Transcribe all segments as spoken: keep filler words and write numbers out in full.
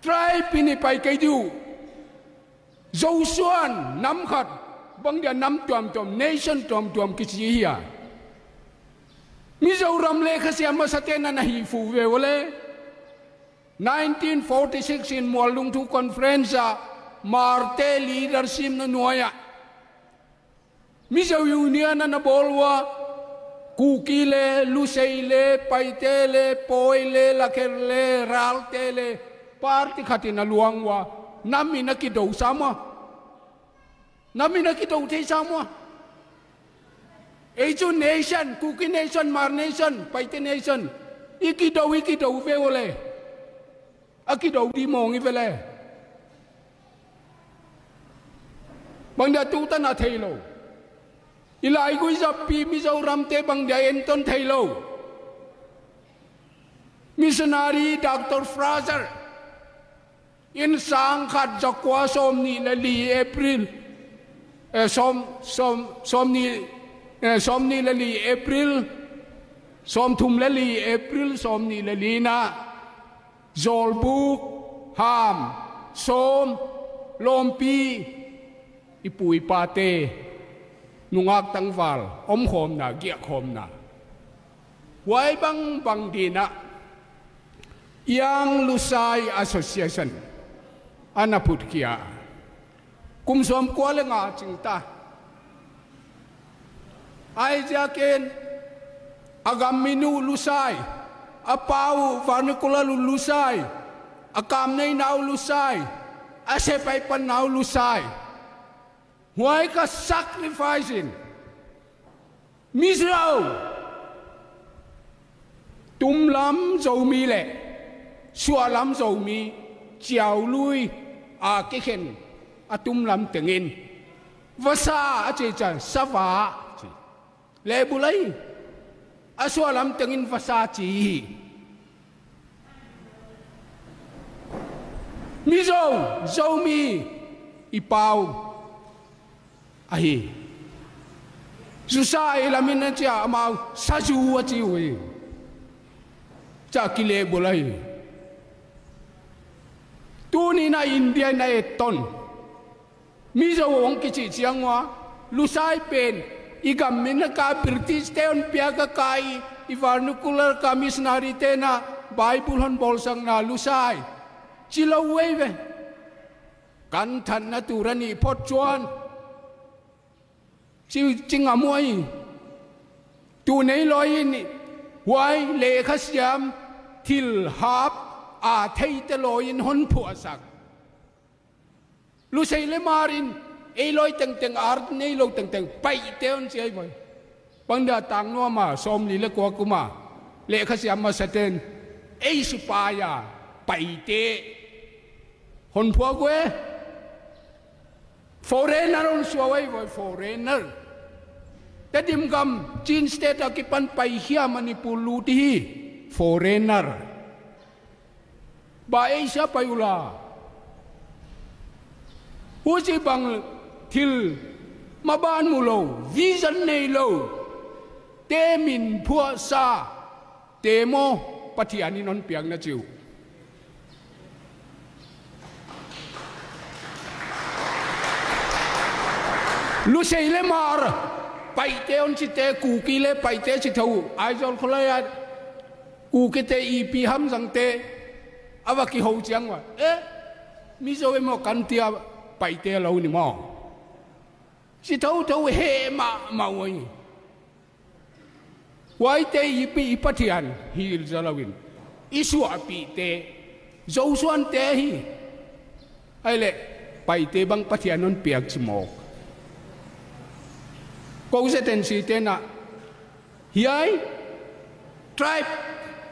Tribe in i pai kei dih uh. Zosuan nam khat, bang dia nam tuamtuam, nation tuamtuam kici hi a. Mizoram le Khasia masate na na hi fu ve uh le. Nineteen forty-six in Muallungthu Conference ah Hmarte leadership na nuai ah Mizo Union a na bawl uh a, Kuki le, Lusei le, Paite le, Pawi le, Lakher le, Ralte le, party khat in a luang uh a, nam in a kido sam uh a. Nam in a kido thei sam uh a. Ei cu nation, Kuki nation, Hmar nation, Paite nation, i kido, i kido ve uh le. A kido dih mawng i ve le. Bang dia tutan a thei lo. I laigui zappi Mizoramte bang dia enton thei lo. Missionary Doctor Fraser in sang khat za kua sawm nih le li April, eh, sawm, sawm, sawm nih, eh, sawm nih le li April, sawm thum le li April, sawm nih le li na, Zawlbuk, Ham, Sawm, Lawmpi, i pu i pate nungak tangval omkhawmna, giahkhawmna, huai bangbang dinah Young Lusai Association a na phutkhia. Kum sawmkua le nga cingta. Aiziakin a gam min uh Lusai, a pa uh vernacular uh Lusai, a kamneina uh Lusai, a sepai panna uh Lusai. Huai ka sacrifice in Mizo tumlam Zomi le suahlam Zomi ciaului a kikhen a tumlam tengin vasa a ci ciang sava ci. Lehbulh ahi. A suahlam tengin vasa ci hi. Mizo, Zomi i pau ahi. Zusa i lamin a cia amau sazu a ci uh hi. Cia kilehbulh ahi. Tuni na India na etton Mizo hong kicih ciang ua Lusai pen i gam min a ka British te hon piak a ka i, i vernacular ka missionary te na Bible hon bawlsakna Lusai ci lo uh ei ve. Kan thatna tura nih phot cuan ci, ci ngam uh ahi. Tu nei lawi in huai lehkha siam thil hap a theite lawi in hon phuahsak. Lusei le Hmar in ei lawi tengteng ar nei lo tengteng Paite hon ci ahi voi. Bang dia tang nuam a sawmli le kua kum a lehkha siam masa ten ei sipai a Paite hon phuak uh e. Foreigner hon suak ahi voi, foreigner. Tedim gam Chin State a kipan paikhia Manipur lut hi. Foreigner. Ba ei sia pai uh la. Huci bang thil maban mu lo, vision nei lo te min phuahsa te maw Pathian in hon piak na ci uh. Lusei le Hmar Paite hon cite, Kuki le Paite ci tho uh. Aizawl khualai ah Kukite, Ipi, Hamzangte a va kiho ciang ua, eh, Mizo e maw kan tia Paite lo ni maw ci thotho heh mahmah uh ahi. Huaite i, i Pathian hilh za lo in i suahpihte Zosuante hi. Ahi leh Paite bang Pathian hon piak ci mawk. Ko zetensi tenah hiai tribe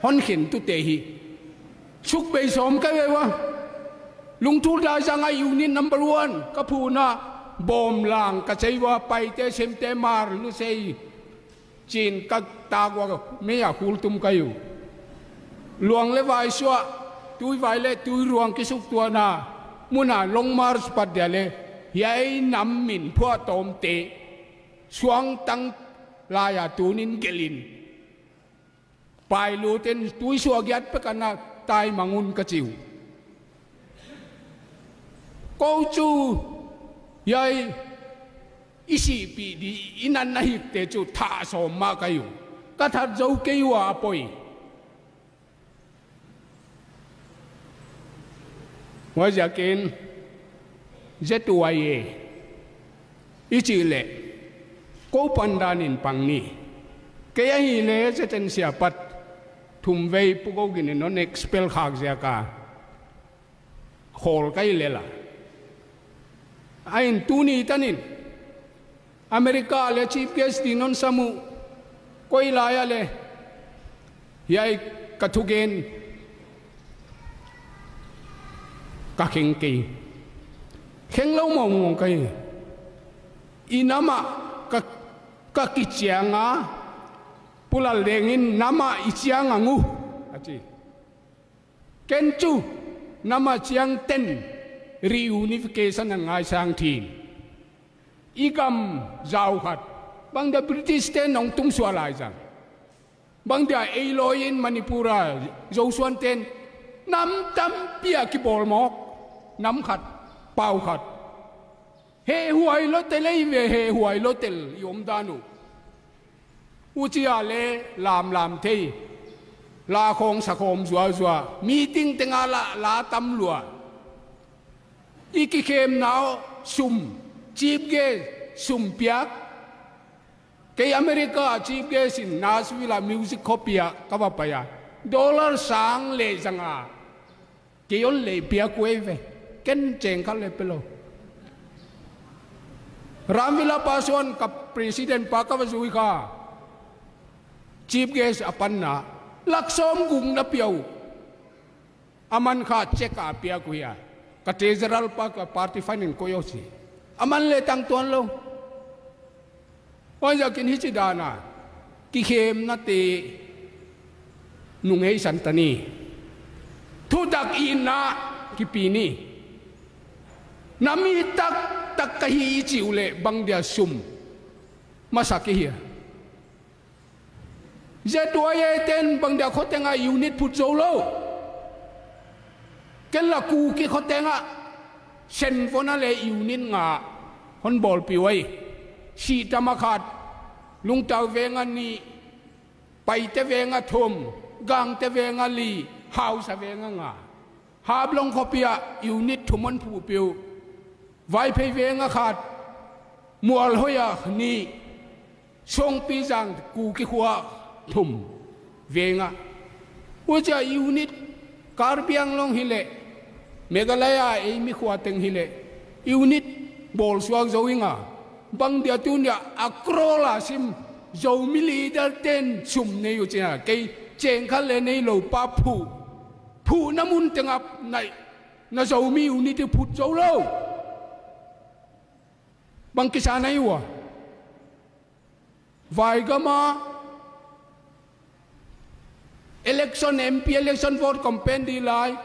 hon khin tute hi. Sukbei sawm ka ve ua. Lungthul daizang a unit number one ka phuna Bawmlang ka cei ua, Paite, Semte, Hmar, Lusei cin ka tak ua, mei a khultum ka hi uh. Luang le vai suah, tui vai le tui ruang kisuktuahna muna long march pat dia le hiai nam min phuahtawmte suangtang lai a tunin gelhin pailutin tuisuah giat pekana taimang un ka ci uh. Ko cu hiai i sihpih dih i natna hikte cu thah sawm mah ka hi uh. Ka that zo kei uh a, a poi. Huaiziakin Z Y A i cih leh ko pandanin pang ni. Kei ahih leh Z N siapat thumvei Pu Go Gin in non expel khak ziaka khawl ka hi lel a. A in tuni tanin America le chief guest ding non sam uh, koi lai ah le hiai ka thugen ka kheng kei. Kheng lo mawngmawng ka hi. I nam ah ka, ka kiciang a, Pu Lal Deng in nam ah i ciang ang uh, a ci. Ken cu nam ah ciangten reunification a ngaisang thim. I gam zau khat, bang dia British ten hong tumsuah lai zang. Bang dia ei lawi in Manipur a Zosuan ten nam tampi a kibawl mawk. Nam khat, pau khat. Hehhuai lotel ei ve, hehhuai lotel i omdan uh. Huci a le lamlam thei, la khawng sa khawm zuazua, meeting tengah la, la tam lua. I kikhemna uh sum, chief guest sum piak. Kei America chief guest in Nashville ah music khuapi ah ka va pai a, dollar sang le zanga kei hon lei piak uh ei ve. Ken ceng khat le pe lo. Ramville ah Pastor Suan ka president pa ka va zui kha, chief guest a panna lak sawm guk na pia uh. A man kha check a piak uh hia. Ka treasurer pa ka party fund in koih uh ci. A man le tang tuan lo. Huaiziakin hici dana kikhemnate nungheisan ta ni. Thutak itna kipi ni. Na mi taktak ka hi i cih uh leh bang dia sum masak i hia? Z Y A ten bang dia khuatengah unit phut zo lo. Ken la Kuki khuatengah senvona le unit nga hon bawlpih uh ei. Sihtam a khat, Lungtau veng a nih, Paite veng a thum, Gangte veng a li, Hausa veng a nga. Hablong khuapi ah unit thum hon phuhpih uh. Vaiphei veng a khat, Mualhoi a nih, Songpizang Kuki khua thum veng a. Hucia unit Karbi Anglong hileh, Meghalaya ei mi khua teng hileh, unit bawlsuak zo ing a. Bang dia tun dia a crore a sim Zomi leader ten sum nei uh cih a, kei ceng khat le nei lo pa phuh. Phuhna mun tengah na, na Zomi unit i phut zo lo. Bang kisa na hi uh a. Vaigam ah election, M P election vote campaign dih lai,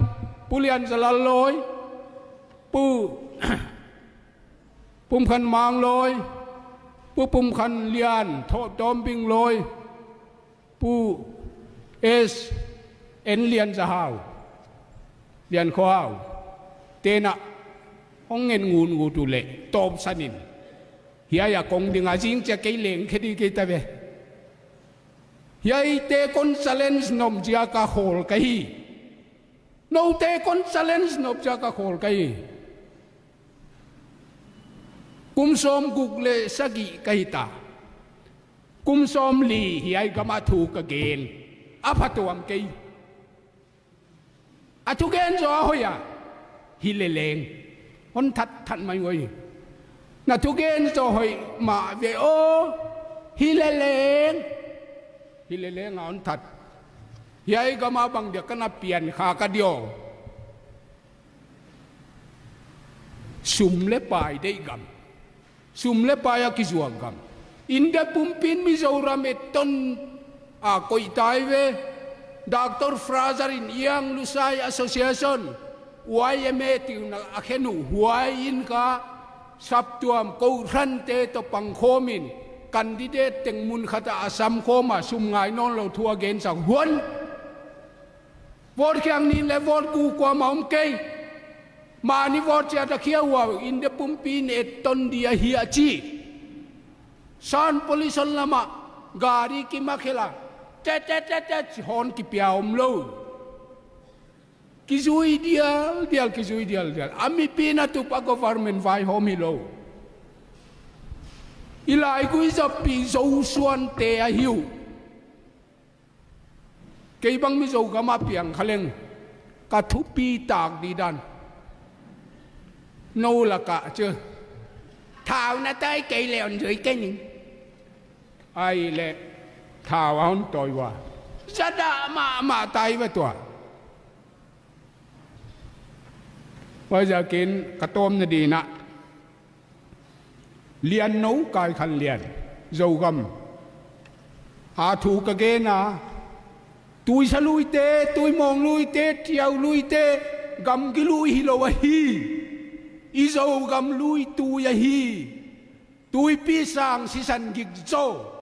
Pu Lian Za Lal lawi, Pu Pum Khan Mang lawi, Pu Pum Khan Lian Thaw Tawm Bing lawi, Pu S N Lian Za Hau, Lian Khua Hau, tenah hong ngen ngungut uh leh tawpsan in, hiai a kong ding a zing cia kei leng khe dih kei ta ve. Hiaite kon challenge nop ziaka khawl ka hi. Note kon challenge nop ziaka khawl ka hi. Kum sawm guk le sagih ka hi ta. Kum sawm li hiai gamah thu ka gen. A phatuam kei. A thugen zaw a hoih a, hi leleng. Hon that that mai uh ei. Na thugen zaw hoih mah ve aw. Hi leleng. Hi leleng a hon that. Hiai gamah bang dia ka na pian kha ka diaw. Sum le pai deih gam. Sum le pai a kizuak gam. India pumpi in Mizoram etton a koih tai ve. Doctor Fraser in Young Lusai Association, Y M A tihna a khen uh, huai in kha saptuam kohhrante tawh pangkhawm in candidate teng mun khat ah a samkhawm a, sum ngai nawn lo thu a gensak huan. Vote khiang nin le vote gu kuamah om kei. Mah ni vawt ciat a khia uh a, India pumpi in etton dih ahi a ci. San pollution lamah gari kimakhelh a, te te te te ci, hawn kipia om lo. Kizui dialdial, kizui dialdial. A mipi na tup a government vaihawm hi lo. I laigui zapi Zosuante ahi uh. Kei bang mi Zogam a piang kha leng ka thupi tak dih dan. No lakah cu thau na tai kei le on zui kei ning. Ai le thau a hon tawi ua. Zadah mahmah tai va tua. Huaiziakin ka tawm nadinah Lian no Kai Khan Lian, Zogam a thu ka gen a, tuisa luite, tuimawng luite, tiau luite, gamgi lui hi lo ahi. I Zogam lui tui ahi. Tuipi sang sisan gik zo.